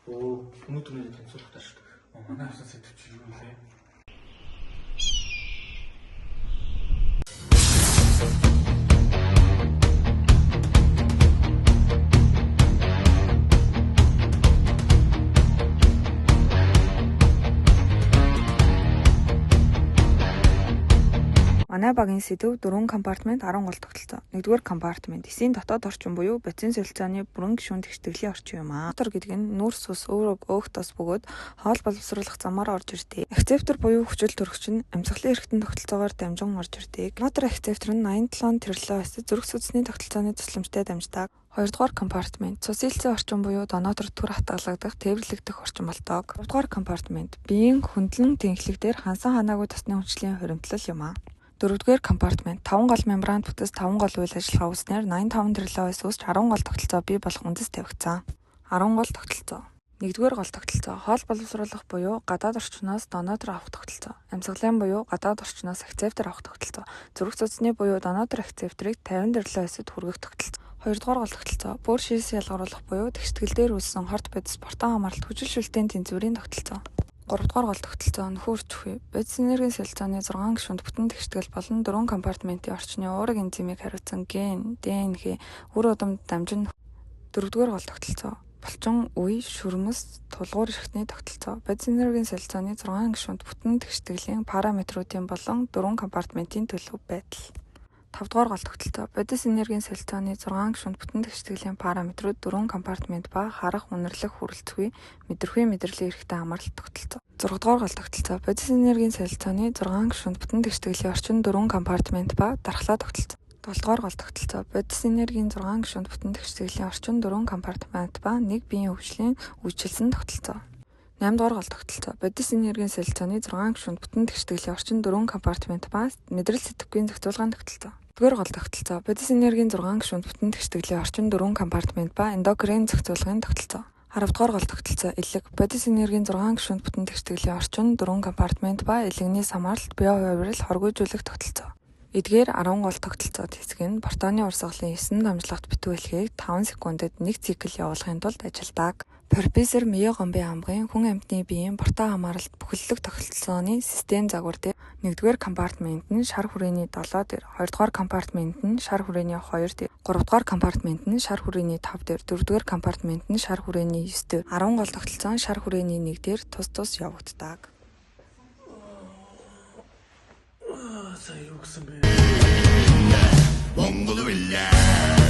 Өө, өнөөдөр нэр томсруулах таа шүү дээ. Манай авсан сэдв чи юу лээ? Манай багийн сэдэв 4 компартмент 10 гол тогтолцоо. 1-р компартмент эсийн дотоод орчин буюу бодисын солилцооны бүрэн гишүүн тэгштгэлийн орчин юм аа. Дотор гэдэг нь нүүрс ус, уураг, өөх тос бөгөөд хоол боловсруулах замаар орж ирдэг. Акцептор буюу хүчил төрөгч нь амьсгалын эрхтэн тогтолцоогоор дамжин орж ирдэг. Мотор акцептор нь 87 триллион эсэд зүрх судасны тогтолцооны тусламжтай дамждаг. 2-р компартмент цус илцэн орчин буюу донотор төр хатгалагдах, тээвэрлэгдэх орчин болдог. 3-р компартмент биеийн хөндлөн тэнхлэг дээр хансан ханаагүй тосны хүнчлийн хуримтлал юм аа. 4-р компартмент 5 гол мембранд бүтээс 5 гол үйл ажиллагаа үүснээр 85 триллион үүсч 10 гол тогтолцоо бий болох үндэс тавигдсан. 10 гол тогтолцоо. 1-р гол тогтолцоо хоол боловсруулах буюу гадаад орчноос донотор авах тогтолцоо. Амьсгалын буюу гадаад орчноос акцептор авах тогтолцоо. Зүрх судасны буюу донотор акцепторыг 50 триллион эсэд хүргэх тогтолцоо. 2-р гол тогтолцоо бүр шийс ялгаруулах буюу тэгштгэл дээр үүссэн хорт бодис бортон хамааралт хүчил шүлтийн тэнцвэрийн тогтолцоо. 3-р гол тогтолцоо нөхөр чүхий. Бодис энергийн солилцооны 6 гишүүнд бүтэн тэгштгэл болон 4 компартментийн орчны уураг энзимийг хариуцсан ген, ДНХ үр удамд дамжин. 4-р гол тогтолцоо булчин үе шүрмэс тулгуур эрхтний тогтолцоо. Бодис энергийн солилцооны 6 гишүүнд бүтэн тэгштгэлийн параметруудын болон 4 компартментийн төлөв байдал. 5-р гол тогтолцоо бодис энергийн солилцооны 6 гишүүнд бүтэн тэгштгэлийн параметрууд 4 компартмент ба харах, үнэрлэх, хүрэлцэхүй, мэдрэхүй мэдрэлийн эрхтэн хамааралт тогтолцоо. 6-р гол тогтолцоо бодис энергийн солилцооны 6 гишүүнд бүтэн тэгштгэлийн орчин 4 компартмент ба дархлаа тогтолцоо. 7-р гол тогтолцоо бодис энергийн 6 гишүүнд бүтэн тэгштгэлийн орчин 4 компартмент ба нэг биеийн хөгжлийн үйлчилсэн тогтолцоо. 8-р гол тогтолцоо бодис энергийн солилцооны 6 гишүүнд бүтэн тэгштгэлийн орчин 4 компартмент ба мэдрэл сэтгэхүйн зохицуулгын тогтолцоо. 1-р гол тогтолцоо бодис энергийн 6 гишүүнд бүтэн тэгштгэлийн орчин 4 компартмент ба эндокрин зохицуулгын тогтолцоо. 10-р гол тогтолцоо элэг бодис энергийн 6 гишүүнд бүтэн тэгштгэлийн орчин 4 компартмент ба элэгний самаарлт био хувирал хоргуйжуулах тогтолцоо. Эдгээр 10 гол тогтолцоод хэсэг нь протоны урсгалын 9 дамжлагт битүү элхийг 5 секундэд 1 цикл явуулахын тулд ажилладаг. Профессор Мия Гомбын амгын хүн амьтны биеийн протон хамааралт бүхэлдэх тогтолцооны систем загвар дээр 1-р компартмент нь шар хүрээний 7 дээр, 2-р компартмент нь шар хүрээний 2 дээр, 3-р компартмент нь шар хүрээний 5 дээр, 4-р компартмент нь шар хүрээний 9 дээр, 10 гол тогтолцоо нь шар хүрээний 1 дээр тус тус явагддаг. Сая юу гэсэн бэ? Монгол билээ.